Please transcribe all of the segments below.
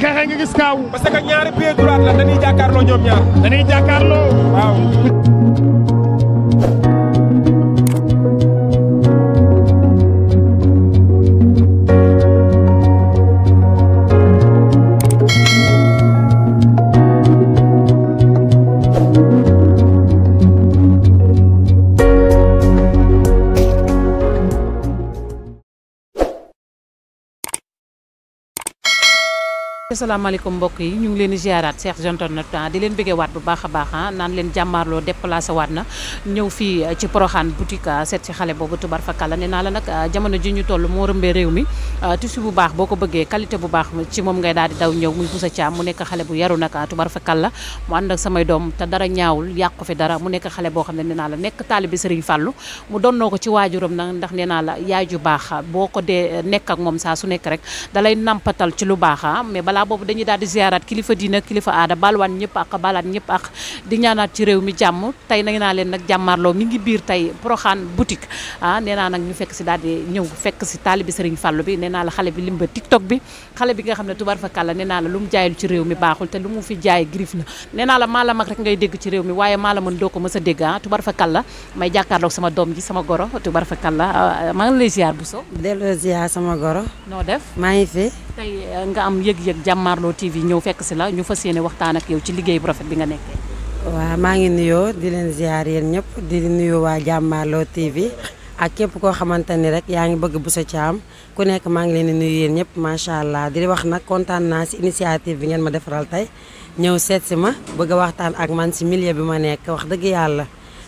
xeexee nga gis kaaw. parce que ñaari pied droit la dañuy jàkkaarloo ñoom ñaar. dañuy jàkkaarloo waaw. asalaamaaleykum mbokk yi ñu ngi leen di ziaraat Cheikh Jonton di leen bëggee waat bu baax a baax naan leen jàmmaarloo déplacé waat na ñëw fii ci Porokhane boutique seet ci xale boobu tubar fakalla nee naa la nag jamono ji ñu toll moo rëmbee réew mi tissu bu baax boo ko bëggee qualité bu baax ci moom ngay daal di daw ñëw muy Boussa Thiam mu nekk xale bu yaru nag tubar fakalla mu ànd ak samay doom te dara ñaawul yàqu fi dara mu nekk xale boo xam ne nee naa la nekk taalibi Serigne Fallou mu donnoo ko ci waajuram nag ndax nee naa la yaay ju baax boo ko dee nekk ak moom saa su nekk rek dalay nampatal ci lu baax mais balaa boobu dañuy daal di ziaraat kilifa diina kilifa aada balwaan ñëpp ak balaat ñëpp ak di ñaanaat ci réew mi jàmm tey nag naa leen nag jàmmaarloo mi ngi biir tey Porokhane boutique nee naa nag ñu fekk si daal di ñëw fekk si taalibi Serigne Fallou bi nee naa la xale bi limba TikTok bi xale bi nga xam ne tubar fa kàlla nee naa la lu mu jaayul ci réew mi baaxul te lu mu fi jaay grif la nee naa la maa la mag rek ngay dégg ci réew mi waaye maa la mën doo ko mës a dégg tubar fa kàlla may jàkkaarloog sama doom ji sama goro tubar fa kàlla maa ngi lay ziar Bousso delloo ziar sama goro noo def maa ngi fi tey nga am yëg-yëg jàmmaarloo TV ñëw fekk si la ñu fas yéene waxtaan ak yow ci liggéey bu rafet bi nga nekkee. waaw maa ngi nuyoo di leen ziar yéen ñëpp di nuyu waa jàmmaarloo TV ak képp koo xamante ni rek yaa ngi bëgg Boussa Thiam ku nekk maa ngi leen di nuyu yéen ñëpp macha allah di wax nag kontaan naa si initiative bi ngeen ma defaral tey ñëw seet si ma bëgg a waxtaan ak man si milieu bi ma nekk wax dëgg yàlla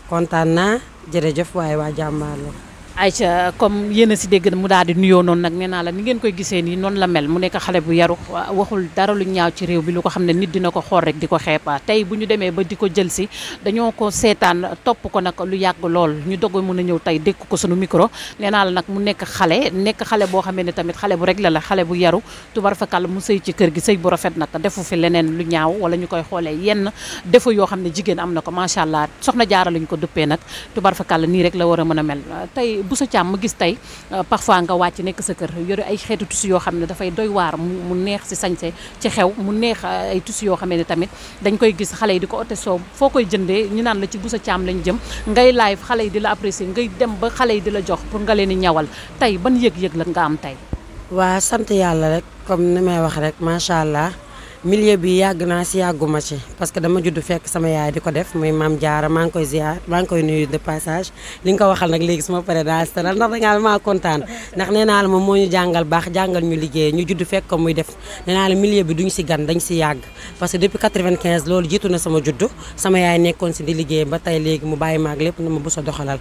kontaan naa jërëjëf waaye waa jàmmaarloo. Aïcha comme yéen a si dégg mu daal di nuyoo noonu nag nee naa la ni ngeen koy gisee nii noonu la mel mu nekk xale bu yaru waxul dara lu ñaaw ci réew bi lu ko xam ne nit dina ko xool rek di ko xeepa tey bu ñu demee ba di ko jël si dañoo ko seetaan topp ko nag lu yàgg lool ñu doog mën a ñëw tey dékk ko sunu micro nee naa la nag mu nekk xale boo xamee ne tamit xale bu rek la xale bu yaru tubar fakal mu sëy ci kër gi sëy bu rafet nag defu fi leneen lu ñaaw wala ñu koy xoolee yenn défaut yoo xam ne jigéen am na ko macha allah soxna jaara lañu ko duppee nag tubar fakal nii rek la war a mën a mel tey Boussa Thiam ma gis tey parfois nga wàcc nekk sa kër yore ay xeetu tissu yoo xam ne dafay doy waar mu neex si sañse ci xew mu neex ay tissu yoo xam ne tamit dañ koy gis xale yi di ko ote soo foo koy jëndee ñu naan la ci Boussa Thiam lañ jëm ngay live xale yi di la apprécier ngay dem ba xale yi di la jox pour nga leen di ñawal tey ban yëg-yëg la nga am tey. waa sant yàlla rek comme ni may wax rek macha allah. milieu bi yàgg naa si yàgguma ci parce que dama judd fekk sama yaay di ko def muy maam Jaara maa ngi koy ziar maa ngi koy nuyu de passage li nga ko waxal nag léegi suma pare daa si ndax dangaa maa kontaan ndax nee naa la moom moo ñu jàngal baax jàngal ñu liggéey ñu judd fekk ko muy def nee naa la milieu bi duñu si gan dañ si yàgg parce que depuis 95 loolu jiitu na sama juddu sama yaay nekkoon si di liggéey ba tey léegi mu bàyyi maag lépp na ma Boussa doxalal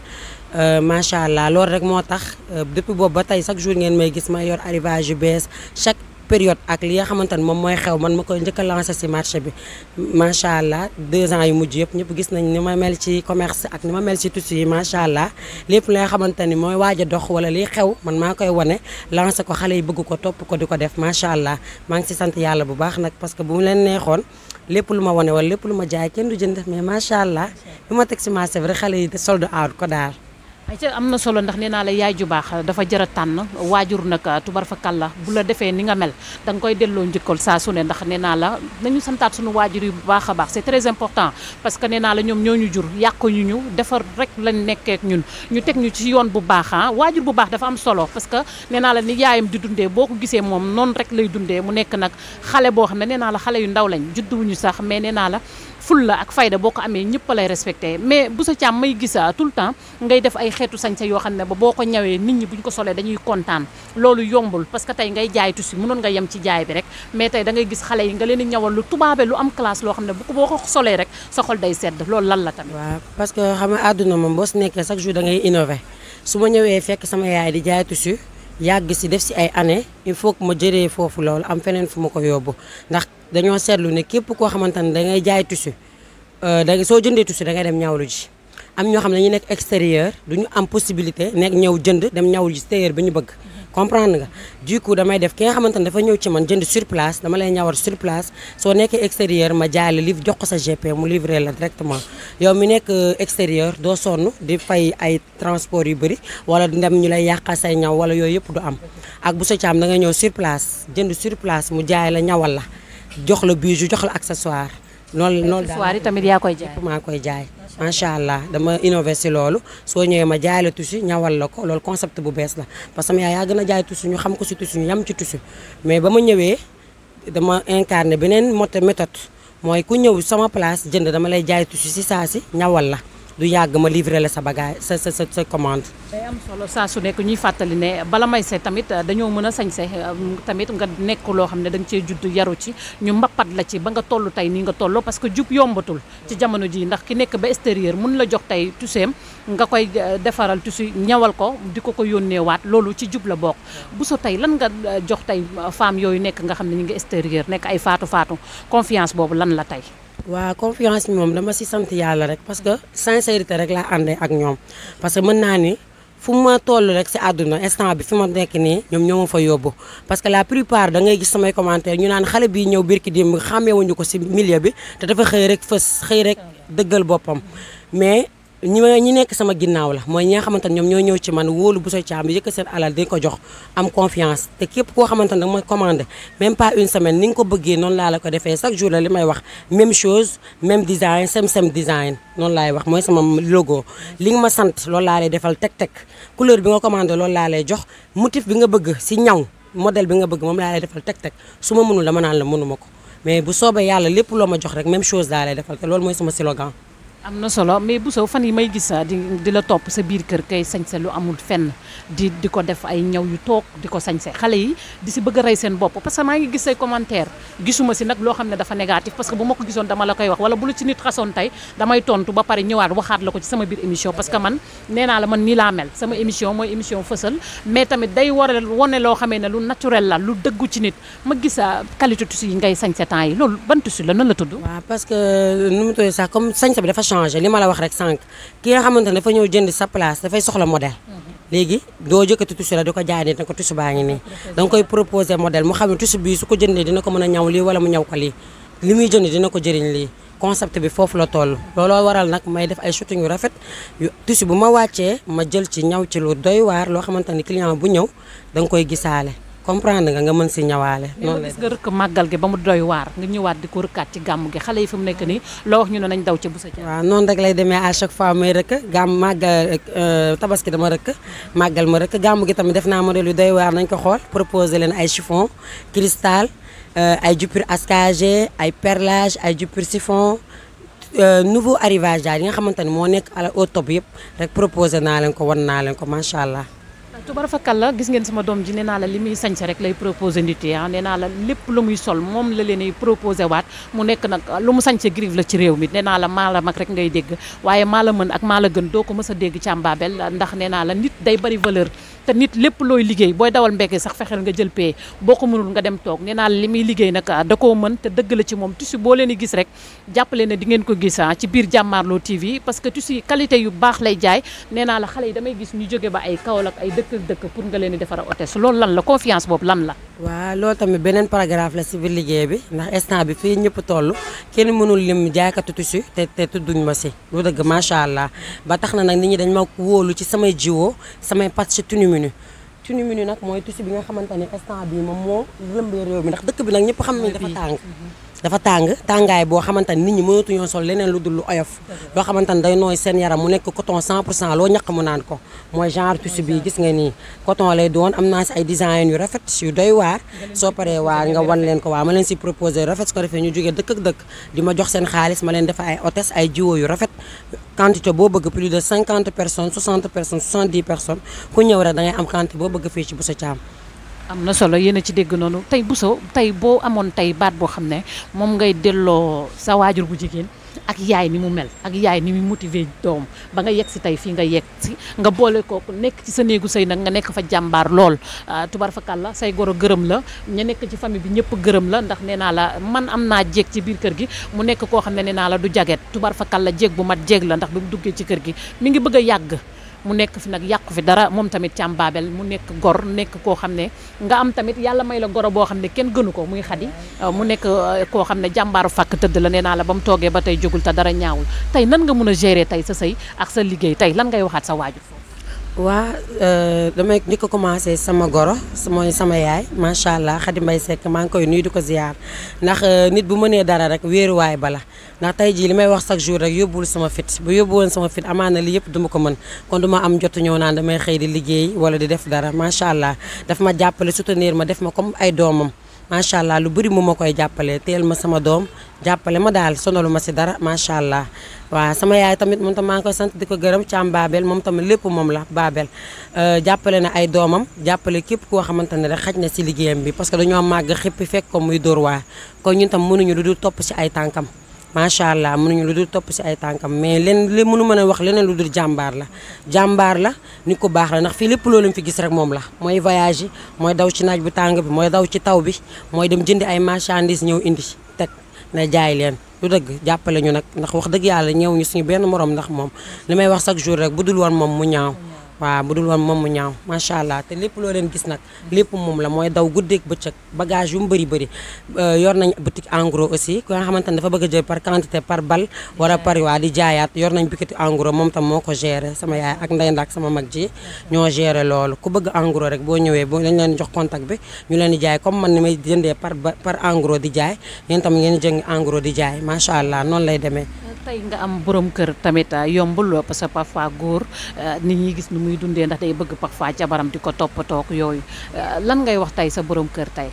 macha allah loolu rek moo tax depuis boobu ba tey chaque jour ngeen may gis ma yor arrivage yu bees chaque période ak li nga xamante ne moom mooy xew man ma koy njëkk a lancé si marché bi macha allah 2 ans yu mujj yëpp ñëpp gis nañ ni ma mel ci commerce ak ni ma mel ci tissu yi macha allah lépp li nga xamante ni mooy waaj a dox wala liy xew man maa koy wane lancé ko xale yi bëgg ko topp ko di ko def macha allah maa ngi si sant yàlla bu baax nag parce que bu mu leen neexoon lépp lu ma wane wala lépp lu ma jaay kenn du jënd mais macha allah bi ma teg si marché bi rek xale yi sold out ko daal. ayca am na solo ndax nee naa la yaay ju baax dafa jar a tànn waajur nag tubar fa kàlla bu la defee ni nga mel da nga koy delloo njëkkal saa su ne ndax nee naa la nañu santaat suñu waajur yi bu baax a baax c'est très important parce que nee naa la ñoom ñoo ñu jur yàqu ñu defar rek lañ nekkee ak ñun ñu teg ñu ci yoon bu baax waajur bu baax dafa am solo parce que nee naa la ni yaayam di dundee boo ko gisee moom noonu rek lay dundee mu nekk nag xale boo xam ne nee naa la xale yu ndaw lañ judduwuñu sax mais nee naa la ful la ak fayda boo ko amee ñëpp lay respecté mais Boussa Thiam may gis tout le temps ngay def ay xeetu sañse yoo xam ne ba boo ko ñawee nit ñi buñ ko solee dañuy kontaan loolu yombul parce que tey ngay jaay tusi mënoon nga yem ci jaay bi rek mais tey da ngay gis xale yi nga leen di ñawal lu tubaabe lu am classe loo xam ne boo ko solee rek sa xol day sedd loolu lan la tamit. waaw parce que xam nga àdduna moom boo si nekkee chaque jour da ngay innover su ma ñëwee fekk sama yaay di jaay tusi yàgg si def si ay années il faut que ma jëree foofu loolu am feneen fu ma ko yóbbu ndax dañoo seetlu ne képp koo xamante ne dangay jaay tissu soo jëndee tissu dangay dem ñawlu ji am ñoo xam ne ñu nekk extérieur duñu am possibilité nekk ñëw jënd dem ñawlu ji tailleur bi ñu bëgg comprendre nga du coup damay def ki nga xamante ne dafa ñëw ci man jënd sur place dama lay ñawar sur place soo nekkee extérieur ma jaay la livre jox ko sa GP mu livré la directement yow mi nekk extérieur doo sonn di fay ay transport yu bëri wala dem ñu lay yàqal say ñaw wala yooyu yëpp du am ak Boussa Thiam da ngay ñëw sur place jënd sur place mu jaay la ñawal la jox la bijou jox la accessoire loolu accessoire yi tamit yaa koy jaay. maa koy jaay macha allah dama innové si loolu soo ñëwee ma jaay la tissu ñawal la ko loolu concept bu bees la parce que sama yaay yaa gën a jaay tissu ñu xam ko si tissu ñu yam ci tissu mais ba ma ñëwee dama incarné beneen méthode mooy ku ñëw sama place jënd dama lay jaay tissu si saa si ñawal la du yàgg ma livré la sa bagage sa commande. day am solo saa su nekk ñuy fàttali ne bala may se tamit dañoo mën a sañse tamit nga nekk loo xam ne da nga cee judd yaru ci ñu mbappat la ci ba nga toll tey nii nga tolloo parce que jub yombatul ci jamono ji ndax ki nekk ba extérieur mun la jox tey tuseem nga koy defaral tusi ñawal ko di ko yónnee waat loolu ci jub la bokk. Bousso tey lan nga jox tey femme yooyu nekk nga xam ne ñu ngi extérieur nekk ay faatu confiance boobu lan la tey. waaw confiance bi moom dama si sant yàlla rek parce que sincérité rek laa àndee ak ñoom parce que mën naa ni fu ma toll rek si àdduna instant bi fi ma nekk nii ñoom ñoo ma fa yóbbu parce que la plupart da ngay gis samay commentaire ñu naan xale bii ñëw birki démb xàmmeewuñu ko si milieu bi te dafa xëy rek dëggal boppam mais ñi nekk sama ginnaaw la mooy ñi nga xamante ne ñoom ñoo ñëw ci man wóolu Bousso Thiam yëkk seen alal di ko jox am confiance te képp koo xamante ne da nga may commandé même pas une semaine ni nga ko bëggee noonu laa la ko defee chaque jour la li may wax même chose même design sem design noonu laay wax mooy sama logo li nga ma sant loolu laa lay defal teg couleur bi nga commandé loolu laa lay jox motif bi nga bëgg si ñaw modèle bi nga bëgg moom laa lay defal teg su ma mënul dama naan la mënuma ko mais bu soobee yàlla lépp loo ma jox rek même chose laa lay defal te loolu mooy sama slogan. am na solo mais Bousso fan yi may gis di la topp sa biir kër kay sañse lu amul fenn di ko def ay ñaw yu toog di ko sañse xale yi di si bëgg a rey seen bopp parce que maa ngi gis say commentaire gisuma si nag loo xam ne dafa négatif parce que bu ma ko gisoon dama la koy wax wala bu la ci nit xasoon tey damay tontu ba pare ñëwaat waxaat la ko ci sama biir émission parce que man nee naa la man nii laa mel sama émission mooy émission fësal mais tamit day wone loo xamee ne lu naturel la lu dëggu ci nit ma gis qualité tissu yi ngay sañse temps yi loolu ban tissu la nan la tudd. waaw parce que nu mu tudd sax comme sañse bi dafa li ma la wax rek sànq ki nga xamante ne dafa ñëw jënd sa place dafay soxla modèle léegi doo jëkkati tissu la di ko jaay ne ko tissu baa ngi nii danga koy proposer modèle mu xam ne tissu bii su ko jëndee dina ko mën a ñaw lii wala mu ñaw ko lii li muy jënd dina ko jëriñ lii concept bi foofu la toll looloo waral nag may def ay shooting yu rafet tissu bu ma wàccee ma jël ci ñaw ci lu doy waar loo xamante ni client bu ñëw danga koy gisaale comprendre nga mën si ñawaale. noonu la gis nga rëkk màggal gi ba mu doy waar nga ñëwaat di ko rëkkaat ci gàmm gi xale yi fi mu nekk nii loo wax ñu ne nañ daw ca Bousso Thiam. waaw noonu rek lay demee à chaque fois may rëkk gàmm màggal tabaski dama rëkk màggal ma rëkk gàmm gi tamit def naa modèle yu doy waar nañ ko xool proposer leen ay chiffon cristal ay jupir ascagé ay perlage ay jupir chiffon nouveau arrivage daal yi nga xamante ne moo nekk au top yëpp rek proposer naa leen ko wan naa leen ko macha allah. tubarfakalla gis ngeen sama doom ji nee naa la li muy sañse rek lay proposé nit yi nee naa la lépp lu muy sol moom la leen proposé waat mu nekk nag lu mu sañse grive la ci réew mi nee naa la maa la mag rek ngay dégg waaye maa la mën ak maa la gën doo ko mës a dégg Thiam Babel ndax nee naa la nit day bari valeur te nit lépp looy liggéey booy dawal mbéggee sax fexeel nga jël pay boo ko mënul nga dem toog nee naa la li muy liggéey nag da koo mën te dëgg la ci moom tissu boo leen di gis rek jàppale ne di ngeen ko gis ci biir Jàmmaarloo TV parce que tissu qualité yu baax lay jaay nee naa la xale yi damay gis ñu jóge ba ay Kaolack ay dëkk pour nga leen di defar hôtesse loolu lan la confiance boobu lan la. waaw loolu tamit beneen paragraphe la si biir liggéey bi ndax instant bi fii ñëpp toll kenn mënul lim jaaykatu tissu te tudduñ ma si lu dëgg macha allah ba tax na nag nit ñi dañ ma wóolu ci samay jiwoo samay patch tuniminu nag mooy tissu bi nga xamante ne instant bi moom moo lëmbee réew mi ndax dëkk bi nag ñëpp xam nañ dafa tàngaay boo xamante ni nit ñi mënatuñoo sol leneen lu dul lu oyof loo xamante ni day nooy seen yaram mu nekk coton 100% loo ñaq mu naan ko mooy genre tissu bi gis nga nii coton lay doon am naa si ay design yu rafet yu doy waar soo paree waar nga wan leen ko waa ma leen si proposé rafet su ko defee ñu jógee dëkk ak dëkk di ma jox seen xaalis ma leen defa ay hôtesse ay jiwo yu rafet quantité boo bëgg plus de 50 personnes 60 personnes 70 personnes ku ñëw rek da ngay am quantité boo bëgg fii ci Bousso Thiam. am na solo yéen a ci dégg noonu tey Bousso tey boo amoon tey baat boo xam ne moom ngay delloo sa waajur bu jigéen ak yaay ni mu mel ak yaay ni mu motivé doom ba nga yegg si tey fii nga yegg si nga boole kooku nekk ci sa néegu sëy nag nga nekk fa jàmbaar lool tubarfakalla say goro gërëm la ña nekk ci famille bi ñëpp gërëm la ndax nee naa la man am naa jéeg ci biir kër gi mu nekk koo xam ne nee naa la du jaget tubarfakalla jéeg bu mat jéeg la ndax bi mu duggee ci kër gi mi ngi bëgg a yàgg mu nekk fi nag yàqu fi dara moom tamit Thiam Babel mu nekk gor nekk koo xam ne nga am tamit yàlla may la goro boo xam ne kenn gënu ko muy Xadi mu nekk koo xam ne jàmbaaru fàkk tëdd la nee naa la ba mu toogee ba tey jógul te dara ñaawul tey nan nga mun a gérer tey sa sëy ak sa liggéey tey lan ngay waxaat sa waajur foofu. waa damay njëkk a commencé sama goro mooy sama yaay macha allah Khady Mbaye Seck maa ngi koy nuyu di ko ziar ndax nit bu mënee dara rek wéeruwaay bala ndax tey jii li may wax chaque jour rek yóbbuwul sama fit bu yóbbu woon sama fit amaana li yëpp duma ko mën kon duma am jotu ñëw naan damay xëy di liggéey wala di def dara macha allah daf ma jàppale soutenir ma def ma comme ay doomam macha allah lu bëri mu ma koy jàppale teel ma sama doom jàppale ma daal sonalu ma si dara macha allah. waaw sama yaay tamit moom tam maa ngi koy sant di ko gërëm Thiam Babel moom tamit lépp moom la Babel jàppale na ay doomam jàppale képp koo xamante ne rek xaj na si liggéeyam bi parce que dañoo màgg xippi fekk ko muy dóor waa kon ñun tam mënuñu lu dul topp si ay tànkam macha allah mënuñu lu dul topp si ay tànkam mais li mënu mën a wax leneen lu dul jàmbaar la nit ko baax la ndax fii lépp loolu fi gis rek moom la mooy voyage yi mooy daw ci naaj bu tàng bi mooy daw ci taw bi mooy dem jëndi ay marchandises ñëw indi teg na jaay leen lu dëgg jàppale ñu nag ndax wax dëgg yàlla ñëw ñu suñu benn morom ndax moom li may wax chaque jour rek bu dul woon moom mu ñaaw waaw bu dul woon moom mu ñaaw macha allah te lépp loo leen gis nag lépp moom la mooy daw guddeeg bëccëg bagage yu mu bëri yor nañ boutique en gros aussi ku nga xamante ne dafa bëgg a jël par quantité par bal wala par waa di jaayaat yor nañ boutique en gros moom tam moo ko géré sama yaay ak ndey ndaak sama mag ji ñoo géré loolu ku bëgg en gros rek boo ñëwee boo dañ leen jox contact bi ñu leen di jaay comme man ni may jëndee par en gros di jaay yéen tam ngeen jëng en gros di jaay macha allah noonu lay demee. tey nga am borom kër tamit yombul parce que parfois góor nit ñi gis ni muy dundee ndax day bëgg parfois jabaram di ko toppatoo yooyu lan ngay wax tey sa borom kër tey.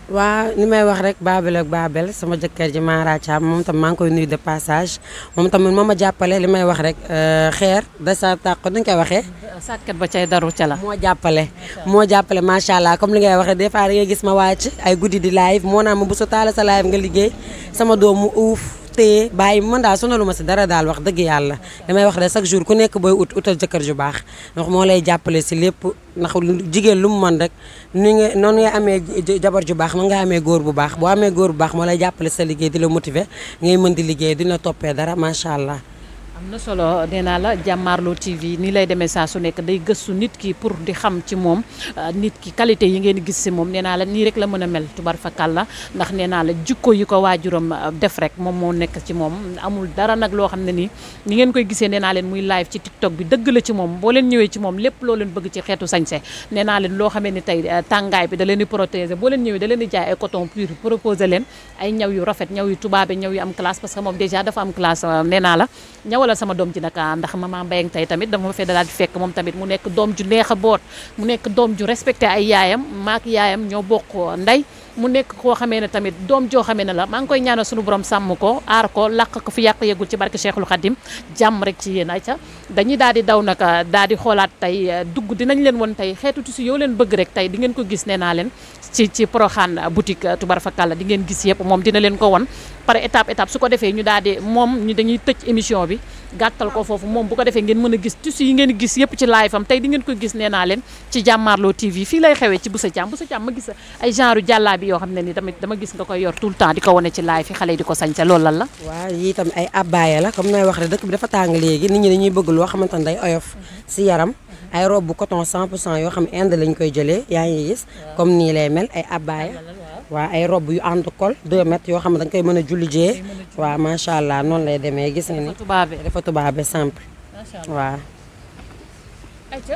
waa ni may wax rek Babel ak Babel sama jëkkër ji Mara Thiam moom tam maa ngi koy nuyu de passage moom tamit moo ma jàppale li may wax rek xeer da sa tàq dañ koy waxee. sàkket ba cay daru ca la. moo jàppale macha allah comme li ngay waxee des fois da ngay gis ma wàcc ay guddi di live moo naa ma bu sa taala sa live nga liggéey sama doom mu uuf. téye bàyyi man daal sonalu ma si dara daal wax dëgg yàlla damay wax de chaque jour ku nekk booy utal jëkkër ju baax ndax moo lay jàppale si lépp ndax jigéen lu mu mën rek noonu ngay amee jabar ju baax noonu ngay amee góor bu baax boo amee góor bu baax moo lay jàppale sa liggéey di la motiver ngay mën di liggéey dina toppee dara macha allah. am na solo nee naa la Jàmmaarloo TV nii lay demee saa su nekk day gëstu nit ki pour di xam ci moom nit ki qualité yi ngeen gis si moom nee naa la nii rek la mën a mel tubar fakal la ndax nee naa la jikko yi ko waajuram def rek moom moo nekk ci moom amul dara nag loo xam ne nii ni ngeen koy gisee nee naa leen muy live ci TikTok bi dëgg la ci moom boo leen ñëwee ci moom lépp loo leen bëgg ci xeetu sañse nee naa leen loo xamee ni tey tàngaay bi da leen di protéger boo leen ñëwee da leen di jaay ay coton pur proposer leen ay ñaw yu rafet ñaw yu tubaabe ñaw yu am classe parce que moom déjà dafa am classe nee naa la ñawalal sama doom ji nag ndax maman Mbayang tey tamit dama ma fee daal di fekk moom tamit mu nekk doom ju neex a boot mu nekk doom ju respecté ay yaayam maak yaayam ñoo bokk ndey mu nekk koo xamee ne tamit doom joo xamee ne la maa ngi koy ñaanal suñu borom sàmm ko aar ko làq ko fi yàq yegul ci barke Cheikhul Khadim jàmm rek ci yéen ayca dañuy daal di daw nag daal di xoolaat tey dugg dinañ leen woon tey xeetu tissu yoo leen bëgg rek tey di ngeen ko gis nee naa leen ci Porokhane boutique tubarfakalla di ngeen gis yëpp moom dina leen ko won par étape su ko defee ñu daal di moom ñu dañuy tëj émission bi gàttal ko foofu moom bu ko defee ngeen mën a gis tissu yi ngeen gis yëpp ci live am tey di ngeen ko gis nee naa leen ci Jàmmaarloo TV fii lay xewee ci Boussa Thiam ma gis ay genre jàllaabi yoo xam ne ni tamit dama gis nga koy yor tout le temps di ko wane ci live yi xale yi di ko sañse loolu lan la waaw yi tam ay abbaaya la comme nay wax rek dëkk bi dafa tàng léegi nit ñi dañuy bëgg loo xamante ne day oyof si yaram ay robe bu coton 100% yoo xam Inde lañ koy jëlee yaa ngi gis comme nii lay mel ay abbaaya waaw ay robe yu ànd col 2 mètres yoo xam ne dañ koy mën a julli jee waaw macha allah noonu lay demee gis nga ni dafa tubaabe simple waaw ayca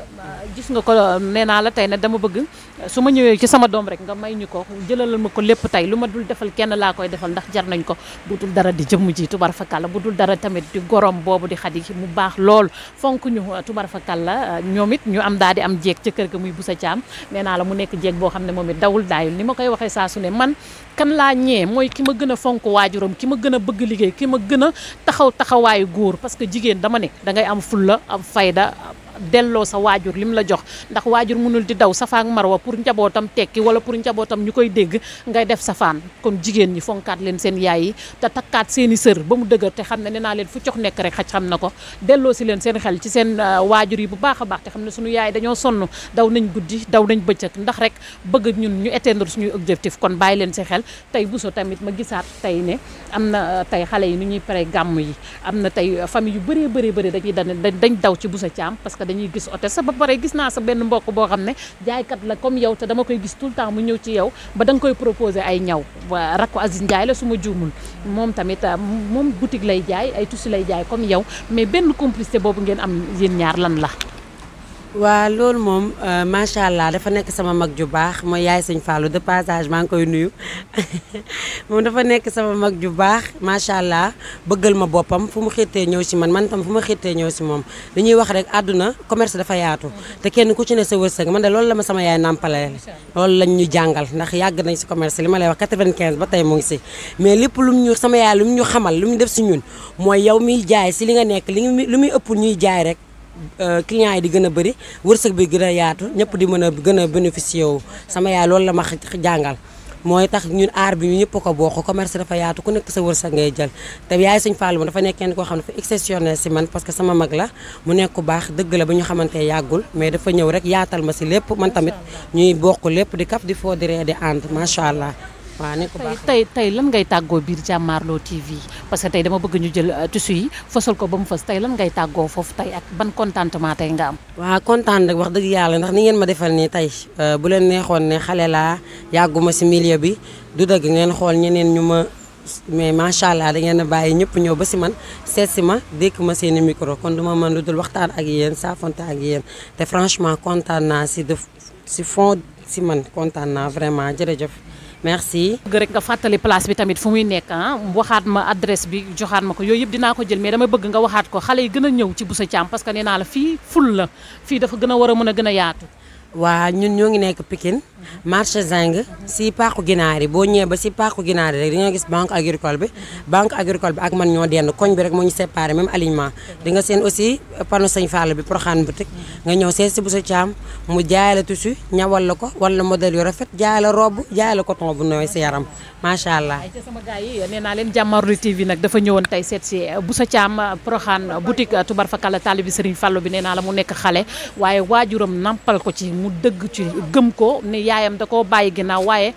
gis nga ko nee naa la tey nag dama bëgg su ma ñëwee ci sama doom rek nga may ñu ko jëlalal ma ko lépp tey lu ma dul defal kenn laa koy defal ndax jar nañ ko bu dul dara di jëmm ji tubar fakalla bu dul dara tamit di gorom boobu di xadi mu baax lool fonk ñu tubar fakalla ñoom it ñu am daal di am jeeg ca kër ga muy Boussa Thiam nee naa la mu nekk jeeg boo xam ne moom it dawul daayul ni ma koy waxee saa su ne man kan laa ñee mooy ki ma gën a fonk waajuram ki ma gën a bëgg liggéey ki ma gën a taxawaayu góor parce que jigéen dama ne dangay am fulla am fayda delloo sa waajur lim la jox ndax waajur mënul di daw safaak marwa pour njabootam tekki wala pour njabootam ñu koy dégg ngay def safaan kon jigéen ñi fonkaat leen seen yaay yi te takkaat seen i sër ba mu dëgër te xam ne nee naa leen fu cox nekk rek xaj xam na ko delloo si leen seen xel ci seen waajur yi bu baax a baax te xam ne suñu yaay dañoo sonn daw nañ guddi daw nañ bëccëg ndax rek bëgg ñun ñu atteindre suñuy objectif kon bàyyi leen si xel tey Bousso tamit ma gisaat tey ne am na tey xale yi nu ñuy pare gàmm yi am na tey famille yu bëri dañ daw ci Boussa Thiam parce que dañuy gis hôtesse ba pare gis naa sa benn mbokk boo xam ne jaaykat la comme yow te dama koy gis tout le temps mu ñëw ci yow ba da nga koy proposer ay ñaw waa rakku Aziz Ndiaye la su ma juumul moom tamit moom boutique lay jaay ay tissu lay jaay comme yow mais benn complicité boobu ngeen am yéen ñaar lan la waa loolu moom macha allah dafa nekk sama mag ju baax mooy yaay sëñ Fallou de passage maa ngi koy nuyu moom dafa nekk sama mag ju baax macha allah bëggal ma boppam fu mu xittee ñëw si man tam fu ma xittee ñëw si moom dañuy wax rek àdduna commerce dafa yaatu te kenn ku ci ne sa wërsëg man de loolu la ma sama yaay nàmpale loolu lañ ñu jàngal ndax yàgg nañ si commerce li ma lay wax 95 ba tey mu ngi si mais lépp lu mu ñu sama yaay lu mu ñu xamal lu mu def si ñun mooy yow miy jaay si li nga nekk lu muy ëpp ñuy jaay rek clients yi di gën a bëri wërsëg bi gën a yaatu ñëpp di mën a gën a bénéficier wu sama yaay loolu la ma jàngal mooy tax ñun aar bi ñu ñëpp ko bokk commerce dafa yaatu ku nekk sa wërsëg ngay jël te yaay sëñ Fallou ma dafa nekk kenn koo xam ne dafa exceptionnel si man parce que sama mag la mu nekk ku baax dëgg la ba ñu xamante yàggul mais dafa ñëw rek yaatal ma si lépp man tamit ñuy bokk lépp di kaf di foo di ree di ànd macha allah. waaw nekk baax tey lan ngay tàggoo biir Jàmmaarloo TV parce que tey dama bëgg ñu jël tissu yi fësal ko ba mu fës tey lan ngay tàggoo foofu tey ak ban contentement tey nga am. waaw kontaan rek wax dëgg yàlla ndax ni ngeen ma defal nii tey bu leen neexoon ne xale laa yàgguma si milieu bi du dëgg ngeen xool ñeneen ñu ma mais macha allah da ngeen a bàyyi ñëpp ñëw ba si man seet si ma dékk ma seeni micro kon duma mën lu dul waxtaan ak yéen saafonte ak yéen te franchement kontaan naa si fond si man kontaan naa vraiment jërëjëf. merci. bëgg rek nga fàttali place bi tamit fu muy nekk waxaat ma adresse bi joxaat ma ko yooyu yëpp dinaa ko jël mais dama bëgg nga waxaat ko xale yi gën a ñëw ci Boussa Thiam parce que nee naa la fii ful la fii dafa gën a war a mën a gën a yaatu. waa ñun ñoo ngi nekk Pikine marché Zing si paaku ginaar yi boo ñëwee ba si paaku ginaar yi rek di nga gis banque agricole bi ak man ñoo denn koñ bi rek moo ñu séparé même alignement di nga seen aussi panneau sëñ Fallou bi Proxaan boutique nga ñëw seet si Boussa Thiam mu jaay la tissu ñawal la ko wala modèle yu rafet jaay la robe jaay la coton bu nooy si yaram macha allah. ay sama gars yi nee naa leen Jàmmaarloo TV nag dafa ñëwoon tey seet si Boussa Thiam Proxaan boutique tubar fakala taalibi Serigne Fallou bi nee naa la mu nekk xale waaye waajuram nampal ko ci mu dëgg ci gëm ko ne yaayam da koo bàyyi ginnaaw waaye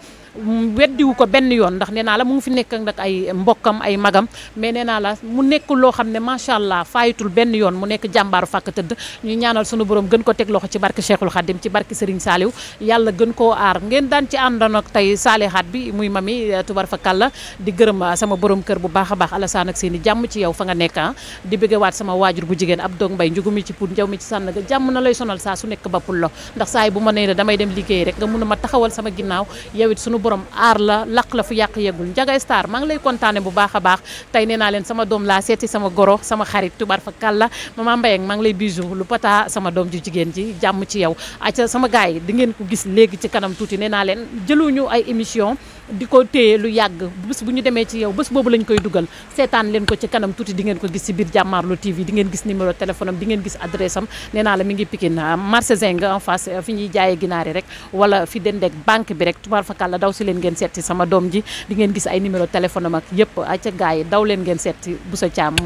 weddiwu ko benn yoon ndax nee naa la mu ngi fi nekk nag ay mbokkam ay magam mais nee naa la mu nekk loo xam ne macha allah faayitul benn yoon mu nekk jàmbaaru fàkk tëdd ñu ñaanal sunu borom gën ko teg loxo ci barke Cheikhul Khadim ci barke Serigne Saliou yàlla gën koo aar ngeen daan ci àndoon ak tey saalihaat bi muy mami tubar fa kàlla di gërëm sama borom kër bu baax a baax Alassane ak seeni jàmm ci yow fa nga nekk di bëggewaat sama waajur bu jigéen ab dog mbay njugu mi ci pour njaw mi ci sànn ga jàmm na lay sonal saa su nekk bappul lo ndax saa yi bu ma nee damay dem liggéey rek nga mun a ma taxawal sama ginnaaw yow it sunu borom aar la laq la fu yàq yeggul Njaga Star maa ngi lay kontaane bu baax a baax tey nee naa leen sama doom laa seeti sama goro sama xarit tubar fa kàlla mama Mbayang maa ngi lay bisou lu pata sama doom ju jigéen ji jàmm ci yow aca sama gars yi di ngeen ko gis léegi ci kanam tuuti nee naa leen jëluñu ay émission di ko téye lu yàgg bés bu ñu demee ci yow bés boobu lañ koy dugal seetaan leen ko ci kanam tuuti di ngeen ko gis ci biir Jàmmaarloo TV di ngeen gis numéro téléphone am di ngeen gis adresse am nee naa la mi ngi Pikine marché Zing en face fi ñuy jaayee ginaar yi rek wala fi dendeek banque bi rek tubar fa kàlla daw si leen ngeen seeti sama doom ji di ngeen gis ay numéro téléphone am ak yëpp ay ca gars yi daw leen ngeen seeti Boussa Thiam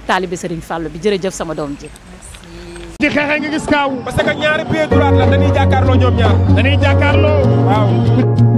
taalibe Serigne Fallou bi jërëjëf sama doom ji. di xeexee nga gis kaaw parce que ñaari pied droit la dañuy jàkkaarloo ñoom ñaar dañuy jàkkaarloo waaw